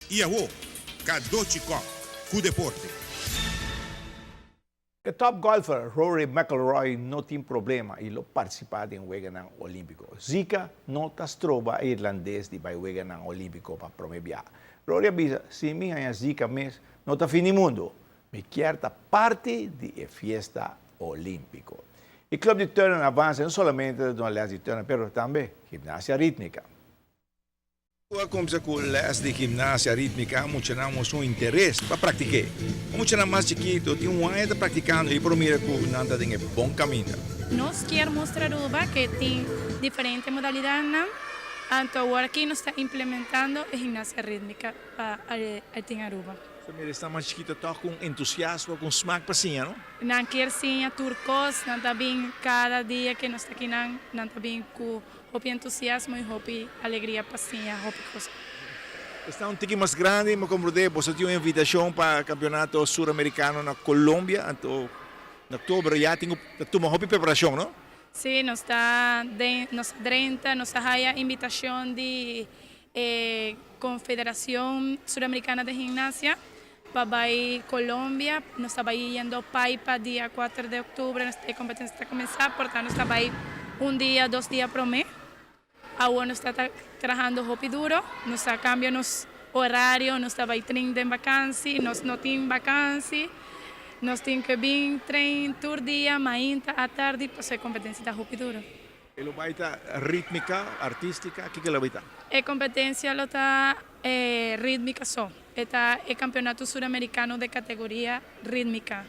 Y awo, Cadochi Kock cu deporte. E top golfer Rory McIlroy no tin problema y lo participa den Weganan Olimpico. Zika no ta stroba e irlandes di bay Weganan Olimpico pa prome bia. Rory a bisa, Si mi haña Zika mes, no ta fin di mundo. Mi kier ta parti di e fiesta Olimpico. E club di turnen Avance no solamente ta duna les di turnen pero tambe gimnasia ritmica. Ku a kumsa ku lès di gimnasia rítmika, muchanan mustra un interes pa praktik'é. E muchanan mas chikitu tin un aña ta praktikando i por mira ku nan ta den e bon kaminda. Nos kier mustra Aruba ke tin diferente modalidatnan, anto awor aki nos ta implementando e gimnasia rítmika pa e tin Aruba. Sa mira esnan mas chikitu tòg ku un entusiasmo, ku un smak pa siña, no? Nan kier siña tur kos, nan ta bin kada dia ke nos ta akinan, nan ta bin ku Hopi entusiasmo y hopi alegria pa siña hopi cosa. Esnan un tiki mas grandi, mi comprende boso tin un invitacion pa campeonato Suramericano na Colombia, anto na october ya tin cu ta tuma hopi preparacion, no? Si, nos ta den, nos a drenta, nos a haya invitacion di e Confederacion Suramericana de Gimnasia pa bay Colombia, nos ta bay yendo Paipa dia kuater di octubre, e competencia ta cuminsa, por tanto nos ta bay un dia, dos dia prome. Awor nos ta trahando hopi duro, nos a cambia nos horario, nos ta bay train den vakantie, nos no tin vakantie, nos tin cu bin train tur dia, mainta, atardi, pasobra e competencia ta hopi duro. E lo bai ta ritmica, artistica, kiko lo bai ta? E competencia lo ta ritmica so. E ta e campeonato Suramericano de categoria ritmica.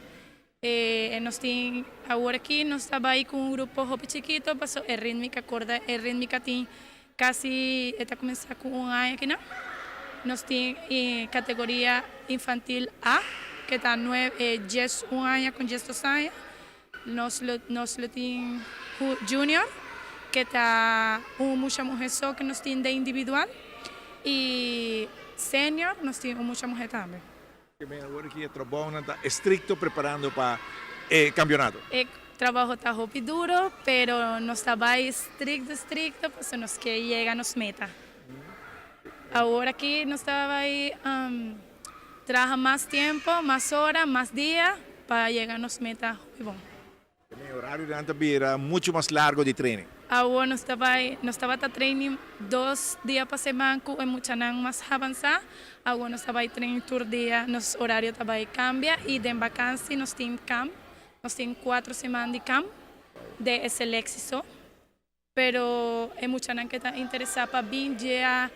E nos tin awor aki nos ta bai cu un grupo hopi chikito paso e ritmica corda e ritmica tin casi e ta cuminsa cu un aña akinan. Nos tin e categoria infantil A ke ta nuebe dies un aña con diesdos aña. Nos lo nos lo tin junior ke ta un mucha muhe so ke nos tin den individual y senior nos tin un mucha muhe tambe. Ke men awor aki e trabounan ta estricto preparando pa e campeonato. E trabaho ta hopi duro pero nos ta bay estricto estricto pasobra nos ke yega nos meta. Awor aki nos ta bay Traha mas tiempo, mas ora, mas dia pa yega nos meta hopi bon. E men horarionan ta bira mucho mas largo di training. Awor nos ta bai, nos tabata training dos dia pa seman ku e muchanan mas avansá, awor nos ta bai train tur dia, nos horario ta bai kambia i den bakansi nos tin kamp, nos tin kuatro siman di kamp den e seleksi so. Pero e muchanan ke ta interesá pa bin djea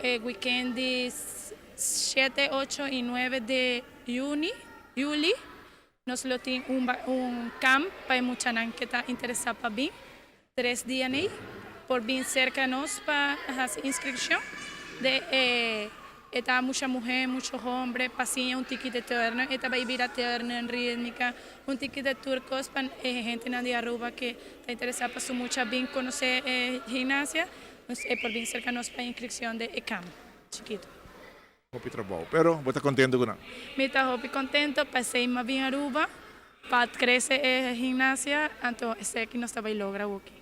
e weekend di shete, ocho i nuebe di juni, juli, nos lo tin un un kamp pa e muchanan ke ta interesá pa bin tres dia nei por bin serka nos pa hasi inskripshon de e E ta mucha muhé, mucho hombre, pa siña un tiki de turnen, e ta bay bira turnen, ritmica, un tiki de tur cos pa e hentenan di Aruba ke ta interesa pa su mucha bin conoce e gimnasia, nos e por bin cerca nos pa inscripcion de e camp chikito. Hopi trabou, pero bo ta contento cu nan? Mi ta hopi contento, p'esey mi a bin Aruba pa crece e gimnasia, anto eseki nos ta bay logra awoki.